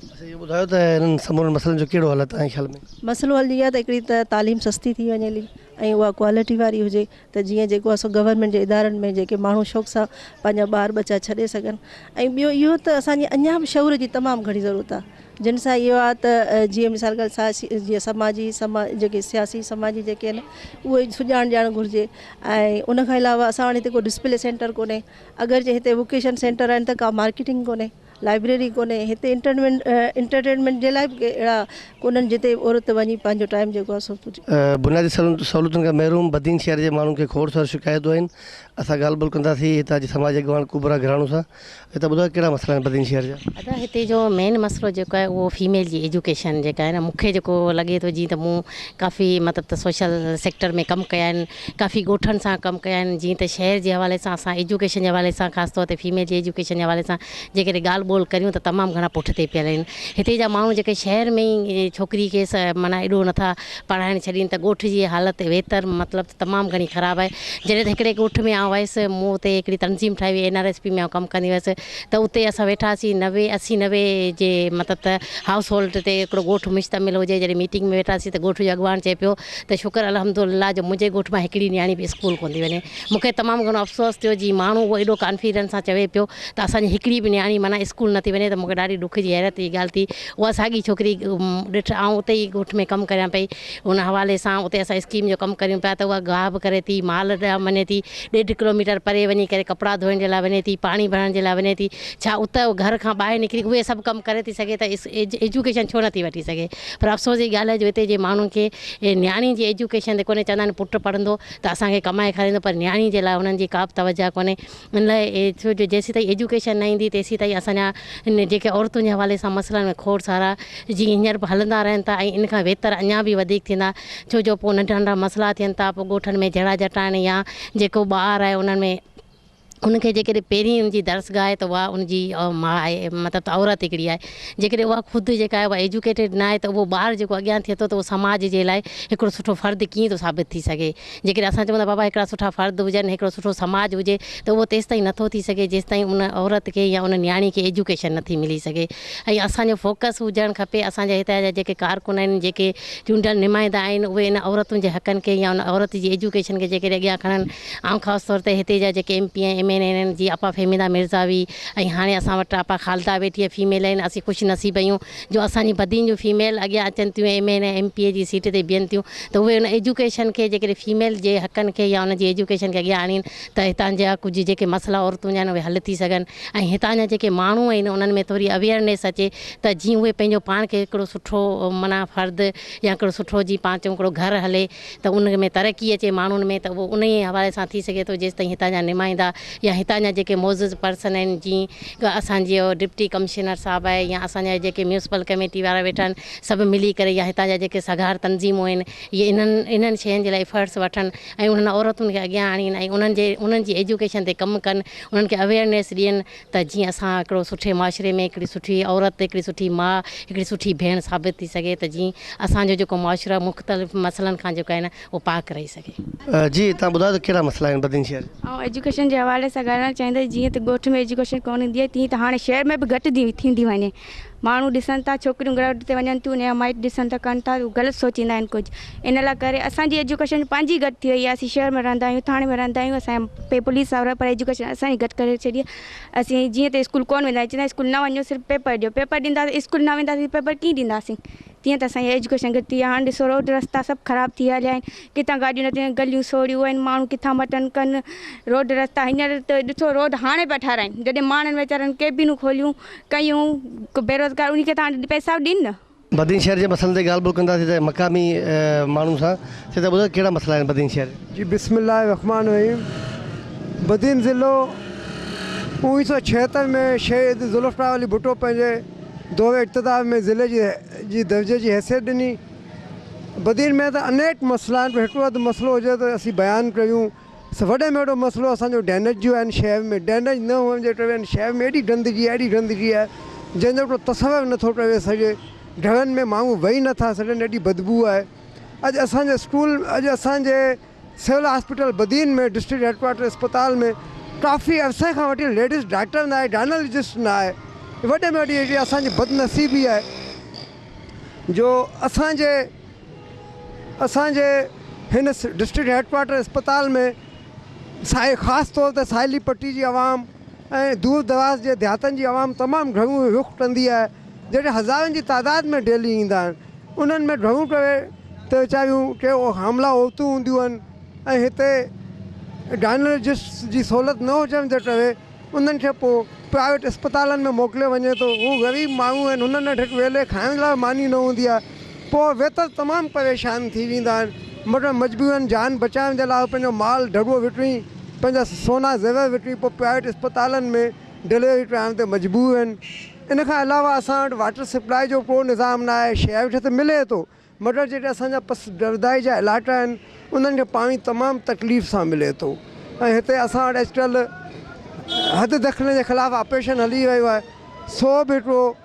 اڇا اهو ٻڌايو ته انهن سمورن مسئلن جو ڪهڙو حل آهي توهان جي خيال ۾؟ مسئلو حل اهو آهي ته هڪڙي ته تعليم سستي ٿي وڃي هلي ۽ اها ڪوالٽي واري هجي ته جيئن جيڪو آهي سو گورنمينٽ جي ادارن ۾ جيڪي ماڻهو شوق سان پنهنجا ٻار ٻچا ڇڏي سگهن ۽ ٻيو اهو ته اسان جي اڃا به شعور جي تمام گهڻي ضرورت آهي جن سان اهو آهي ته جيئن مثال ڳالهه سياسي جيئن سماجي سما جيڪي سياسي سماجي جيڪي آهن اهي سڄاڻ ڏيڻ گهرجي ۽ ان کان علاوه اسان وٽ هتي ڪو ڊسپلي سينٽر ڪونهي اگر جي هتي ووڪيشن سينٽر آهن ته ڪا مارڪيٽنگ ڪونهي لائبريري ڪونهي هتي انٽرمينٽ انٽرٽينمينٽ جي لاء به ڪي اهڙا ڪونهن جتي عورت وڃي پنهنجو ٽائيم جيڪو آهي سو بنيادي سهولتن کان محروم بدين شهر جي ماڻهن کي کوڙ ساريون شڪايتون آهن اسان ڳالهه ٻولهه ڪنداسين هتان جي سماجي اڳواڻ ڪبريٰ گهراڻو سان هتان ٻڌايو ڪهڙا مسئلا آهن بدين شهر جا. ادا هتي جو مين مسئلو جيڪو آهي اهو فيميل جي ايجوڪيشن جيڪا آهي نه مونکي جيڪو لڳي ٿو جيئن ته مون ڪافي مطلب ته سوشل سيڪٽر ۾ ڪم ڪيا آهن ڪافي ڳوٺن سان ڪم ڪيا آهن جيئن ته شهر جي حوالي سان اسان ايجوڪيشن جي حوالي سان خاص طور تي فيميل جي ايجوڪيشن جي حوالي سان جيڪڏهن ڳالهه ٻولهه ڪريون ته تمام گهڻا پٺتي پيل آهن هتي جا ماڻهو جيڪي شهر ۾ ئي ڇوڪري کي معنيٰ ايڏو نٿا پڙهائڻ ڇڏين ته ڳوٺ جي حالت ويتر مطلب ته تمام گهڻي خراب آهي جڏهن ته هڪڙي ڳوٺ ۾ آئون ويس مون اتي هڪڙي تنظيم ٺاهي هئي اين آر ايس پي ۾ آئون ڪم ڪندي هيس ته اتي اسان ويٺاسين نوي اسي نوي جي مطلب ته هائوس هولڊ تي هڪڙو ڳوٺ مشتمل هجي جڏهن ميٽنگ ۾ ويٺاسين ته ڳوٺ جو اڳواڻ چئي پيو ته شڪر الحمد الله جو منهنجي ڳوٺ مان هڪڙي نياڻي به اسڪول ڪونه ٿي وڃي. مون کي تمام گهڻو افسوس ٿيو جي ماڻهو اهو ايڏو ڪانفيڊنس سان چوي پيو ته اسان جي هڪڙي به نياڻي معنيٰ اسڪول نه ٿي وڃي ته مون کي ڏاڍي ڏک جي حيرت جي ڳالهه ٿي. اها ساڳي ڇوڪري ڏٺ آئون اتي ئي ڳوٺ ۾ ڪم ڪريان پئي ان حوالي سان اتي اسان اسڪيم جو ڪم ڪريون پيا ته اها گاهه به ڪري ٿي مال ڏانهن وڃي ٿي ڏيڍ ڪلوميٽر پري وڃي ڪري ڪپڙا ڌوئڻ جي لاء وڃي ٿي پاڻي ڀرڻ جي لاء وڃي ٿي ڇا ات گهر کان ٻاهر نڪري اهي سڀ ڪم ڪري ٿي سگهي ته ايجوڪيشن ڇو نه ٿي وٺي سگهي. پر افسوس جي ڳالهه آهي جو هتي جي ماڻهن کي نياڻي جي ايجوڪيشن تي ڪونهي چوندا آهن پٽ پڙهندو ته اسان کي ڪمائي کارائيندو پر نياڻي جي لاء انهن جي ڪا به توجه ڪونهي ان لاء ڇو جو جيسيتائين ايجوڪيشن نه ايندي تيسيتائين اسان جا جيڪي عورتن جي حوالي سان مسئلا آهن اهي کوڙ سارا جي هينئر به هلندا رهن ٿا ۽ ان کان ويتر اڃا به وڌيڪ ٿيندا ڇو جو پوء ننڍا ننڍا مسئلا ٿين ٿا پوء ڳوٺن ۾ جهيڙا جهٽا آهن يا جيڪو ٻار آهي انهن ۾ ان کي جيڪڏهن پهرين ان جي درسگاهه آهي ته اها ان جي ماء آهي مطلب ته عورت هڪڙي آهي جيڪڏهن اها خود جيڪا آهي اها ايجوڪيٽيڊ نه آهي ته اهو ٻار جيڪو اڳيان ٿئي ٿو ته اهو سماج جي لاء هڪڙو سٺو فرد ڪيئن ٿو ثابت ٿي سگهي جيڪڏهن اسان چئون ٿا بابا هڪڙا سٺا فرد هجن هڪڙو سٺو سماج هجي ته اهو تيستائين نٿو ٿي سگهي جيستائين ان عورت کي يا ان نياڻي کي ايجوڪيشن نٿي ملي سگهي ۽ اسان جو فوڪس هجڻ کپي اسان جا هتان جا جيڪي ڪارڪن آهن جيڪي چونڊيل نمائندا آهن اهي ان عورتن جي حقن کي يا ان عورت جي ايجوڪيشن کي جيڪڏهن اڳيان کڻن آئون خاص طور تي هتي جا جيڪي ايم پي ۽ ايم اين اي آهن جيئن آپا فهميده مرزا هئي ۽ هاڻي اسان وٽ آپا خالده ويٺي آهي فيميل آهن اسين خوش نصيب آهيون جو اسان جي بدين جون فيميل اڳيان اچن ٿيون M N A M P A جي سيٽ تي بيهن ٿيون ته اهي ان ايجوڪيشن کي جيڪڏهن فيميل جي حقن کي يا ان جي ايجوڪيشن کي اڳيان آڻين ته هتان جا ڪجهه جيڪي مسئلا عورتن جا آهن اهي حل ٿي سگهن ۽ هتان جا جيڪي ماڻهو آهن انهن ۾ ٿوري اويئرنيس اچي ته جيئن اهي پنهنجو پاڻ کي هڪڙو سٺو معنيٰ فرد يا هڪڙو سٺو جيئن پاڻ چئون هڪڙو گهر هلي ته ان ۾ ترقي اچي ماڻهن ۾ ته اهو انهيء حوالي سان ٿي سگهي ٿو جيستائين هتان جا نمائندا يا هتان جا جيڪي معزز پرسن آهن جيئن اسان جو ڊپٽي ڪمشنر صاحب آهي يا اسان جا جيڪي ميونسپل ڪميٽي وارا ويٺا آهن سڀ ملي ڪري يا هتان جا جيڪي سگهار تنظيمون آهن اهي انهن انهن شين جي لاء افرٽس وٺن ۽ انهن عورتن کي اڳيان آڻين ۽ انهن جي انهن جي ايجوڪيشن تي ڪم ڪن انهن کي اويئرنيس ڏين ته جيئن اسان هڪڙو سٺي معاشري ۾ هڪڙي سٺي عورت هڪڙي سٺي ماء هڪڙي سٺي ڀيڻ ثابت ٿي سگهي ته جيئن اسان جو جيڪو معاشرو آهي مختلف مسئلن کان جيڪو آهي نه اهو پاڪ رهي سگهي. جي توهان ٻڌايو ته ڪهڙا مسئلا آهن بدين شهر جا. آئون ايجوڪيشن جي حوالي سان ڳالهائڻ چاهيندس جيئن ته ڳوٺ ۾ ايجوڪيشن ڪونه هوندي آهي تيئن ته هاڻي شهر ۾ به گهٽ ٿيندي وڃي ماڻهو ڏسن ٿا ڇوڪريون گرائونڊ تي وڃن ٿيون ان جا مائٽ ڏسن ٿا ڪن ٿا هو غلط سوچيندا آهن ڪجهه ان لاء ڪري اسان جي ايجوڪيشن پنهنجي گهٽ ٿي وئي آهي اسين شهر ۾ رهندا آهيون ٿاڻي ۾ رهندا آهيون اسان جا پي پوليس وارا پر ايجوڪيشن اسان جي گهٽ ڪري ڇڏي آهي اسين جيئن ته اسڪول ڪونه ويندا آهيون چوندا آهن اسڪول نه وڃو صرف پيپر ڏيو پيپر ڏينداسين اسڪول نه وينداسين پيپر ڪيئن ڏينداسين تيئن ته اسان جي ايجوڪيشن گهٽ ٿي آهي هاڻ ڏسو روڊ رستا سڀ خراب ٿي هليا آهن ڪٿان گاڏيون نٿيون وڃن گليون سوڙهيون آهن ماڻهو ڪٿان مٽن ڪن روڊ رستا هينئر ته ڏسو روڊ هاڻي پيا ٺهرائن جڏهن ماڻهن ويچارن ڪيبينون کوليون ڪيون بيروزگار انهي کي ته هاڻي پئسا به ڏين نه. بدين شهر جي مسئلن تي ڳالهه ٻولهه ڪنداسين ته مقامي ماڻهن سان سي ته ٻڌايو ڪهڙا مسئلا آهن بدين شهر جا. جي بسم الله الرحمٰن الرحيم بدين ضلعو 1976 ۾ شهيد ذوالفقار علي ڀٽو پنهنجي دور اقتدار ۾ ضلعي جي جي درجي جي حيثيت ڏني. بدين ۾ ته انيڪ مسئلا آهن پر هڪڙو اڌ مسئلو هجي ته اسين بيان ڪريون. وڏي ۾ وڏو مسئلو اسان جو ڊينيج جو آهي هن شهر ۾ ڊينيج نه هئڻ جي ڪري هن شهر ۾ ايڏي گندگي آهي ايڏي گندگي آهي جنهن جو ڪو تصور نه ٿو ڪري سگهي. گهرن ۾ ماڻهو ويهي نه ٿا سگهن ايڏي بدبوء آهي. اڄ اسان جي اسڪول اڄ اسان جي civil hospital Badin ۾ district headquarter اسپتال ۾ ڪافي عرصي کان وٺي ليڊيز ڊاڪٽر نه آهي گائنالوجسٽ نه آهي وڏي ۾ وڏي هڪڙي اسان جي بدنصيبي آهي جو اسان جي اسان جي هن ڊسٽرڪٽ هيڊڪوارٽر اسپتال ۾ سائي خاص طور تي ساحلي پٽي جي عوام ۽ دور دراز جي ديهاتن جي عوام تمام گهڻو رخ ڪندي آهي جيڪي هزارن جي تعداد ۾ ڊيلي ايندا آهن انهن ۾ گهڻو ڪري ته ويچاريون ڪي حامله عورتون هونديون آهن ۽ هتي گائنالوجسٽس جي سهولت نه هجڻ جي ڪري انهن کي پوء پرائيويٽ اسپتالن ۾ موڪليو وڃي ٿو. هو غريب ماڻهو آهن انهن وٽ هڪ ويلي کائڻ لاء به ماني نه هوندي آهي پوء ويتر تمام پريشان ٿي ويندا آهن مگر مجبورن جان بچائڻ جي لاء هو پنهنجو مال ڍڳو وڪڻي پنهنجا سونا زيور وڪڻي پوء پرائيويٽ اسپتالن ۾ ڊليوري ڪرائڻ تي مجبور آهن. ان کان علاوه اسان وٽ واٽر سپلائي جو ڪو نظام نه آهي، شهر کي ته ملي ٿو مگر جيڪي اسان جا پس گردائي جا علائقا آهن انهن کي پاڻي تمام تڪليف سان ملي ٿو ۽ هتي اسان وٽ اڄڪلهه حد دخلين جي خلاف آپريشن هلي رهيو آهي سو به هڪڙو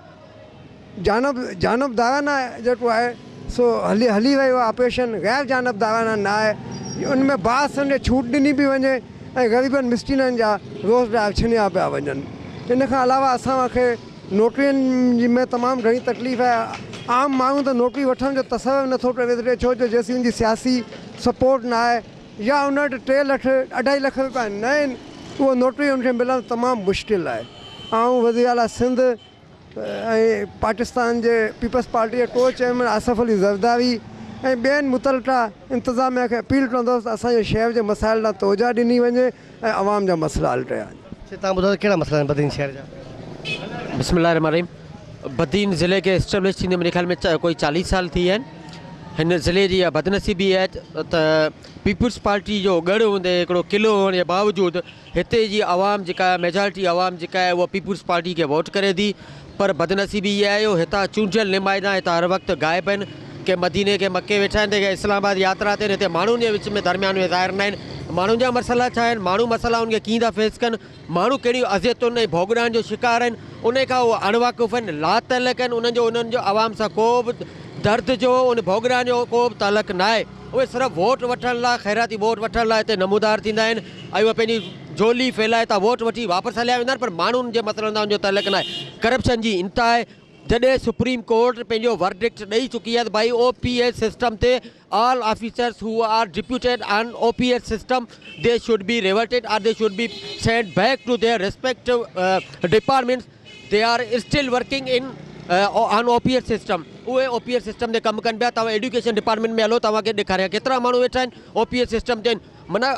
جانب جانبدارانه جيڪو آهي سو هلي هلي رهيو آهي آپريشن غير جانبدارانه نه آهي ان ۾ بااثرن کي ڇوٽ ڏني پئي وڃي ۽ غريبن مسڪينن جا روزگار ڇنيا پيا وڃن. ان کان علاوه اسان کي نوڪرين ۾ تمام گهڻي تڪليف آهي. عام ماڻهو ته نوڪري وٺڻ جو تصور نه ٿو ڪري سگهي ڇو جو جيسين ان جي سياسي سپورٽ نه آهي يا ان وٽ ٽي لک اڍائي لک روپيا نه آهن اهو نوڪري ان کي ملڻ تمام مشڪل آهي. آئون وزيراعليٰ سنڌ ۽ پاڪستان جي پيپلز پارٽي جي ڪو چيئرمين آصف علي زرداري ۽ ٻين متعلقه انتظاميا کي اپيل ڪندس ته اسان جي شهر جي مسائل ڏانهن توجهه ڏني وڃي ۽ عوام جا مسئلا حل ڪيا وڃن. سي تان ٻڌايو ته ڪهڙا مسئلا آهن بدين شهر جا. بسم الله الرحمن الرحيم بدين ضلعي کي اسٽيبلش ٿيندي منهنجي خيال ۾ ڪوئي 40 سال ٿي ويا آهن هن ضلعي جي اها بدنصيبي آهي ته پيپلز پارٽي جو ڳڙهه هوندي هڪڙو قلعو هئڻ جي باوجود هتي جي عوام جيڪا آهي ميجارٽي عوام جيڪا آهي اها پيپلز پارٽي کي ووٽ ڪري ٿي پر بدنصيبي اها آهي جو هتان چونڊيل نمائندا هتان هر وقت غائب آهن ڪي مديني ڪي مڪي ويٺا آهن ته ڪي اسلام آباد ياترا تي آهن هتي ماڻهن جي وچ ۾ درميان ۾ ظاهر نه آهن ماڻهن جا مسئلا ڇا آهن ماڻهو مسئلا ان کي ڪيئن ٿا فيس ڪن ماڻهو ڪهڙيون اذيتن ۽ ڀوڳنائن جو شڪار آهن ان کان اهي اڻواقف آهن لاتعلق آهن انهن جو انهن جو عوام سان ڪو به درد جو ان ڀوڳنائن جو ڪو به تعلق نه آهي اهي صرف ووٽ وٺڻ لاء خيراتي ووٽ وٺڻ لاء هتي نمودار ٿيندا آهن ۽ اهي پنهنجي جهولي ڦهلائي اتان ووٽ وٺي واپس هليا ويندا آهن پر ماڻهن جي مسئلن سان ان جو تعلق ناهي ڪرپشن جي انتها آهي جڏهن سپريم ڪورٽ پنهنجو ورڊڪٽ ڏئي چڪي آهي ته ڀائي او پي ايس سسٽم تي all officers who are deputed on O P S system they should be reverted or they should be sent back to their respective departments they are still working in on O P S system اهي او P S system تي ڪم ڪن پيا توهان education department ۾ هلو توهان کي ڏيکاريان ڪيترا ماڻهو ويٺا آهن او پي ايس سسٽم تي معنيٰ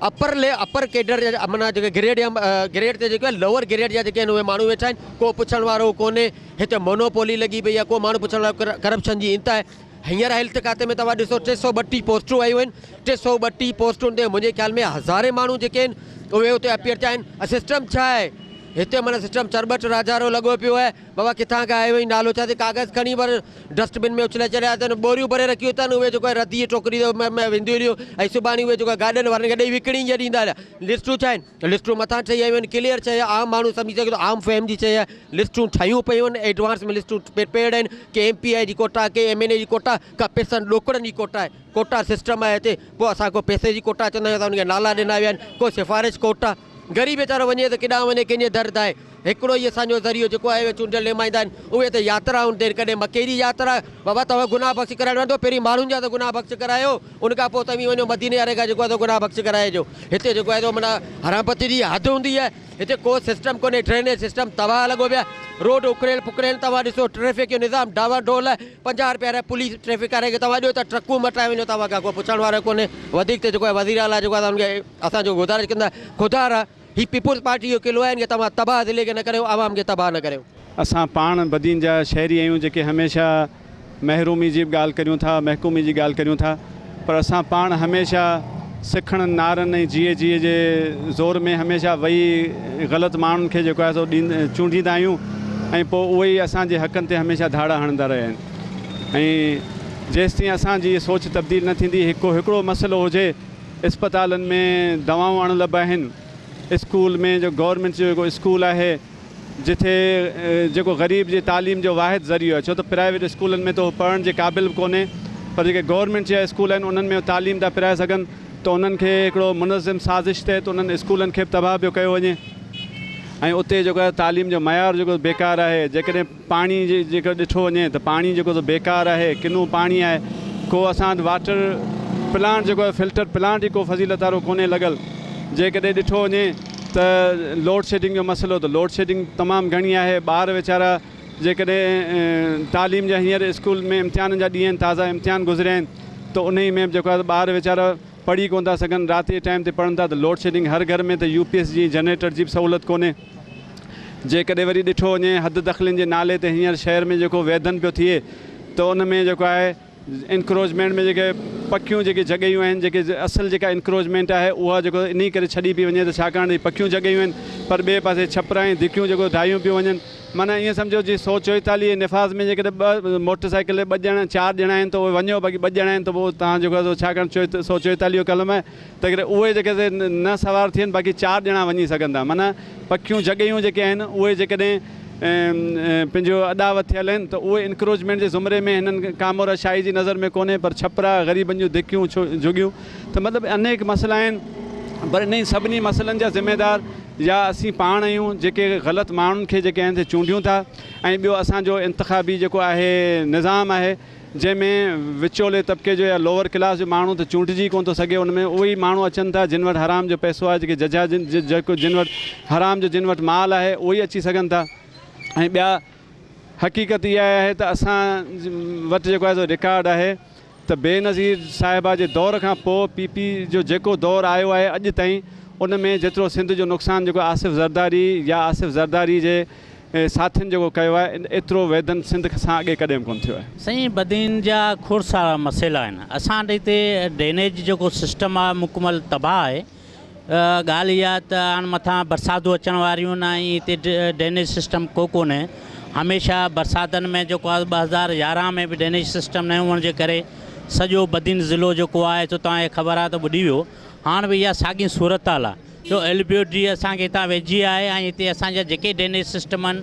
اپر لي اپر ڪيڊر جا معنيٰ جيڪي گريڊ يا گريڊ تي جيڪي لوئر گريڊ جا جيڪي آهن اهي ماڻهو ويٺا آهن ڪو پڇڻ وارو ڪونهي هتي مونوپولي لڳي پئي آهي ڪو ماڻهو پڇڻ وارو ڪرپشن جي انتها آهي. هينئر هيلٿ کاتي ۾ توهان ڏسو 332 پوسٽون آيون آهن، 332 پوسٽن تي منهنجي خيال ۾ هزارين ماڻهو جيڪي آهن اهي اتي اپيئر ٿيا آهن. سسٽم ڇا آهي؟ هتي معنيٰ سسٽم چرٻٽ راجارو لڳو پيو آهي. بابا ڪٿان کان آيو آهين نالو ڇا اٿئي ڪاغذ کڻي پر ڊسٽ بن ۾ اڇلائي ڇڏيا اٿن ٻوريون ڀري رکيون اٿن اهي جيڪو آهي ردي جي ٽوڪري ۾ وينديون هليون ۽ سڀاڻي اهي جيڪو آهي گاڏين وارن کي ڏئي وڪڻي ائين ڏيندا هليا لسٽون ڇا آهن لسٽون مٿان ٺهي آيون آهن ڪليئر شيء آهي عام ماڻهو سمجهي سگهي ٿو عام فهم جي شيء آهي لسٽون ٺهيون پيون آهن ايڊوانس ۾ لسٽون پريپيئرڊ آهن ڪي ايم پي آء جي ڪوٽا ڪي ايم اين اي جي ڪوٽا ڪا پئسن ڏوڪڙن جي ڪوٽا آهي ڪوٽا سسٽم آهي هتي پوء اسان ڪو پئسي جي ڪوٽا چوندا آهيون اسان ان کي نالا ڏنا ويا آهن ڪو سفارش ڪوٽا غريب ويچارو وڃي ته ڪيڏانهن وڃي ڪنهن جي در تائين. هڪڙو ئي اسان جو ذريعو جيڪو آهي اهي چونڊيل نمائندا آهن. اهي ته ياترائن تي ڪڏهن مڪي جي ياترا بابا توهان گناهه بخش ڪرائڻ ويندو پهرين ماڻهن جا ته گناهه بخش ڪرايو ان کان پوء توهين وڃو مديني واري کان جيڪو آهي سو گناهه بخش ڪرائجو. هتي جيڪو آهي سو معنيٰ حرامپتي جي حد هوندي آهي. هتي ڪو سسٽم ڪونهي ڊرينيج سسٽم تباهه لڳو پيو آهي. روڊ اکڙيل پکڙيل توهان ڏسو ٽريفڪ جو نظام ڊانوان ڊول آهي. 50 رپيا رهيا پوليس ٽريفڪ واري کي توهان ڏيو ته ٽرڪون مٽرائي وڃو توهان کان ڪو پڇڻ وارو ڪونهي. وڌيڪ ته جيڪو آهي وزير اعليٰ جيڪو آهي ان کي اسان جو گذارش ڪندا خدا را هي پيپلز پارٽي جو قلعو آهي ان کي توهان تباهه ضلعي کي نه ڪريو عوام کي تباهه نه ڪريو. اسان پاڻ بدين جا شهري آهيون جيڪي هميشه محرومي جي به ڳالهه ڪريون ٿا محڪومي جي ڳالهه ڪريون ٿا پر اسان پاڻ هميشه سکڻن نعرن ۽ جيئي جيئي جي زور ۾ هميشه وئي غلط ماڻهن کي جيڪو آهي سو چونڊيندا آهيون ۽ پوء اهي ئي اسان جي حقن تي هميشه ڌاڙا هڻندا رهيا آهن ۽ جيستائين اسان جي سوچ تبديل نه ٿيندي هڪ هڪڙو مسئلو هجي اسپتالن ۾ دوائون اڻ لڀ آهن، اسڪول ۾ جو گورنمينٽ جو جيڪو اسڪول آهي جٿي جيڪو غريب جي تعليم جو واحد ذريعو آهي ڇو ته پرائيويٽ اسڪولن ۾ ته هو پڙهڻ جي قابل به ڪونهي پر جيڪي گورنمينٽ جا اسڪول آهن انهن ۾ تعليم ٿا پرائي سگهن ته انهن کي هڪڙو منظم سازش تحت انهن اسڪولن کي به تباهه پيو ڪيو وڃي ۽ اتي جيڪو آهي تعليم جو معيار جيڪو بيڪار آهي جيڪڏهن پاڻي جي جيڪر ڏٺو وڃي ته پاڻي جيڪو سو بيڪار آهي ڪنو پاڻي آهي ڪو اسان وٽ واٽر پلانٽ جيڪو آهي فلٽر پلانٽ ئي ڪو فضيلت وارو ڪونهي لڳل جيڪڏهن ڏٺو وڃي ته لوڊ شيڊنگ جو مسئلو ته لوڊ شيڊنگ تمام گهڻي آهي ٻار ويچارا جيڪڏهن تعليم جا هينئر اسڪول ۾ امتحانن جا ڏينهن آهن تازا امتحان گذريا آهن ته انهي ۾ به جيڪو آهي ٻار ويچارا پڙهي ڪونه ٿا سگهن رات جي ٽائيم تي پڙهن ٿا ته لوڊ شيڊنگ هر گهر ۾ ته يو پي ايس جي جنريٽر جي به سهولت ڪونهي جيڪڏهن وري ڏٺو وڃي حد دخلين جي نالي تي هينئر شهر ۾ جيڪو ويڌن پيو ٿئي ته ان ۾ جيڪو آهي انڪروچمينٽ ۾ جيڪي پڪيون جيڪي جڳهيون آهن جيڪي اصل جيڪا انڪروچمينٽ آهي اها جيڪو انهي ڪري ڇڏي پئي وڃي ته ڇاڪاڻ ته هي پڪيون جڳهيون آهن پر ٻئي پاسي ڇپرا ۽ ڌڪيون جيڪو ڊاهيون پيون وڃن معنيٰ ائين سمجهو جي 144 جي نفاذ ۾ جيڪڏهن ٻه موٽر سائيڪل تي ٻه ڄڻا چار ڄڻا آهن ته اهي وڃو باقي ٻه ڄڻا آهن ته پوء توهان جيڪو آهي سو ڇاڪاڻ 144 جو قلم آهي تنهنڪري اهي جيڪي سي نه سوار ٿين باقي چار ڄڻا وڃي سگهن ٿا معنيٰ پڪيون جڳهيون جيڪي آهن اهي جيڪڏهن پنهنجو اڏاوت ٿيل آهن ته اهي انڪروچمينٽ جي زمري ۾ هنن ڪامورا شاهي جي نظر ۾ ڪونهي پر ڇپرا غريبن جون ڌڪيون جهڳيون ته مطلب انيڪ مسئلا آهن پر انهي سڀني مسئلن جا ذميدار يا اسين پاڻ آهيون جيڪي غلط ماڻهن کي جيڪي آهن سي چونڊيون ٿا ۽ ٻيو اسان جو انتخابي جيڪو آهي نظام آهي جنهن ۾ وچولي طبقي جو يا لوئر ڪلاس جو ماڻهو ته چونڊجي ئي ڪونه ٿو سگهي ان ۾ اهي ئي ماڻهو اچن ٿا جن وٽ حرام جو پئسو آهي جيڪي ججها جن جيڪو جن وٽ حرام جو جن وٽ مال آهي اهي ئي اچي سگهن ٿا ۽ ٻيا حقيقت اها آهي ته اسان وٽ جيڪو آهي سو رڪارڊ آهي ته بينظير صاحبه جي دور کان پوء پي پي جو جيڪو دور آيو آهي اڄ تائين ان ۾ جيترو سنڌ جو نقصان جيڪو آصف زرداري يا آصف زرداري جي ساٿين جيڪو ڪيو آهي ايترو ويڌن سنڌ سان اڳي ڪڏهن به ڪونه ٿيو آهي. سائين بدين جا کوڙ سارا مسئلا آهن اسان وٽ هتي ڊرينيج جيڪو سسٽم آهي مڪمل تباهه آهي ڳالهه اها ته هاڻ مٿان برساتون اچڻ واريون آهن ۽ هتي ڊرينيج سسٽم ڪو ڪونهي هميشه برساتن ۾ جيڪو آهي 2011 ۾ به ڊرينيج سسٽم نه هئڻ جي ڪري سڄو بدين ضلعو جيڪو آهي سو توهان کي خبر آهي ته ٻڏي ويو هاڻ به اها ساڳي صورتحال آهي جو ايل بي او ڊي اسان کي هتان ويجهي آهي ۽ هتي اسان جا جيڪي ڊرينيج سسٽم آهن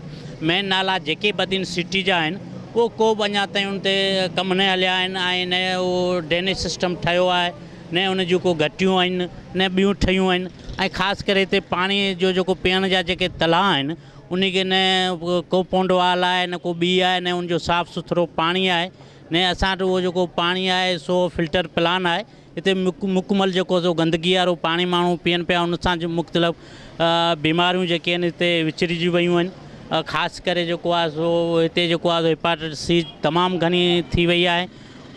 مين نالا جيڪي بدين سٽي جا آهن اهو ڪو به اڃا تائين ان تي ڪم نه هليا آهن ۽ نه اهو ڊرينيج سسٽم ٺهيو آهي نه ان جون ڪو گهٽيون آهن نه ٻيون ٺهيون آهن ۽ خاص ڪري هتي پاڻي جو جيڪو پيئڻ جا جيڪي تلاء آهن ان کي نه ڪو پونڊ وال آهي نه ڪو ٻي آهي نه ان جو صاف سٿرو پاڻي آهي نه اسان وٽ اهو جيڪو پاڻي آهي سو فلٽر پلان آهي هتي مڪمل جيڪو سو گندگي وارو پاڻي ماڻهو پيئن پيا ان سان مختلف بيماريون جيڪي آهن هتي وچڙجي ويون آهن خاص ڪري جيڪو آهي سو هتي جيڪو آهي هيپاٽائٽس سي تمام گهڻي ٿي وئي آهي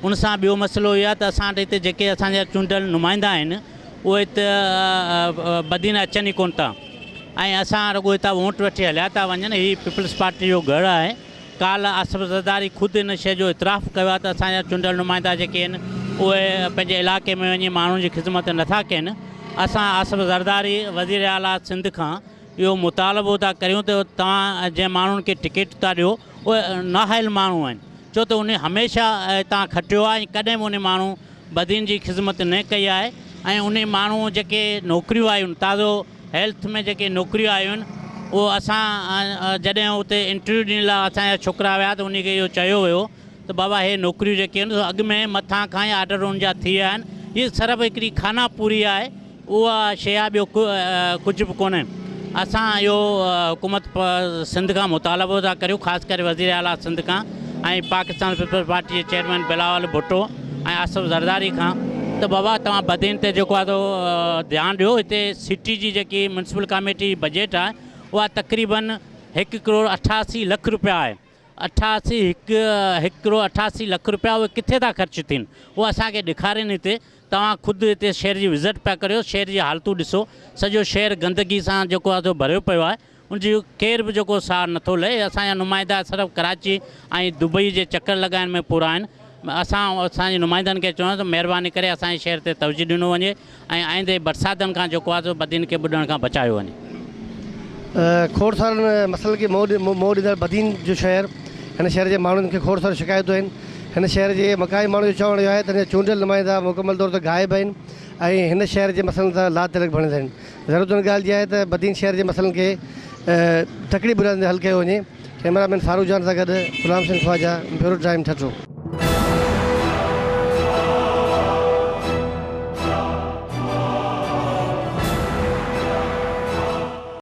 ان سان ٻيو مسئلو اهو آهي ته اسان وٽ هتي جيڪي اسان جا چونڊيل نمائندا آهن اهي هت بدين اچن ئي ڪونه ٿا ۽ اسان رڳو هتان ووٽ وٺي هليا ٿا وڃن هي پيپلز پارٽي جو گڙهه آهي. ڪالهه آصف زرداري خود ان شيء جو اعتراف ڪيو آهي ته اسان جا چونڊيل نمائندا جيڪي آهن اهي پنهنجي علائقي ۾ وڃي ماڻهن جي خدمت نٿا ڪن. اسان آصف زرداري وزير اعليٰ سنڌ کان اهو مطالبو ٿا ڪريون ته توهان جنهن ماڻهن کي ٽڪيٽ ٿا ڏيو اهي نااهل ماڻهو آهن ڇو ته انهي هميشه هتان کٽيو آهي ۽ ڪڏهن به انهي ماڻهو بدين جي خدمت نه ڪئي آهي ۽ انهي ماڻهو جيڪي نوڪريون آيون تازو هيلٿ ۾ جيڪي نوڪريون آيون اهو اسان جڏهن اتي انٽرويو ڏيڻ لاء اسان جا ڇوڪرا ويا ته انهي کي اهو چيو ويو ته بابا هي نوڪريون جيڪي آهن سو اڳ ۾ مٿان کان ئي آرڊر ان جا ٿي ويا آهن هي صرف هڪڙي خانه پوري آهي اها شيء آهي ٻيو ڪجهه به ڪونهي. اسان اهو حڪومت سنڌ کان مطالبو ٿا ڪريون خاص ڪري وزير اعليٰ سنڌ کان ۽ پاڪستان پيپلز پارٽي جي چيئرمين بلاول ڀٽو ۽ آصف زرداري کان ته بابا توهان بدين تي جيڪو آهي سو ڌيان ڏيو هتي سٽي جي جيڪي ميونسپل ڪاميٽي جي بجيٽ آهي اها تقريبن هڪ ڪروڙ 88 لک روپيا آهي 88 هڪ هڪ ڪروڙ 88 لک روپيا اهي ڪٿي ٿا خرچ ٿين اهو اسان کي ڏيکارين هتي توهان خود هتي شهر جي وزٽ پيا ڪريو، شهر جي حالتون ڏسو، سڄو شهر گندگي سان جيڪو آهي سو ڀريو پيو آهي، ان جي ڪير به جيڪو ساهه نٿو لهي، اسان جا نمائندا صرف ڪراچي ۽ دبئي جي چڪر لڳائڻ ۾ پورا آهن، اسان اسان جي نمائندن کي چوندس ته مهرباني ڪري اسان جي شهر تي توجه ڏنو وڃي ۽ آئندي برساتن کان جيڪو آهي سو بدين کي ٻڏڻ کان بچايو وڃي. کوڙ سارن مسئلن کي منهن ڏيندڙ بدين جو شهر، هن شهر جي ماڻهن کي کوڙ ساريون شڪايتون آهن، هن شهر جي مقامي ماڻهن جو چوڻ اهو آهي ته هن جا چونڊيل نمائندا مڪمل طور تي غائب آهن ۽ هن شهر جي مسئلن سان لاتعلق بڻيل آهن. ضرورت ان ڳالهه جي آهي ته بدين شهر جي مسئلن کي تڪڙي بنيادن تي حل ڪيو وڃي. ڪئميرا مين فاروق جان سان گڏ غلام حسين خواجه، بيورو ٽائيم ٺٽو.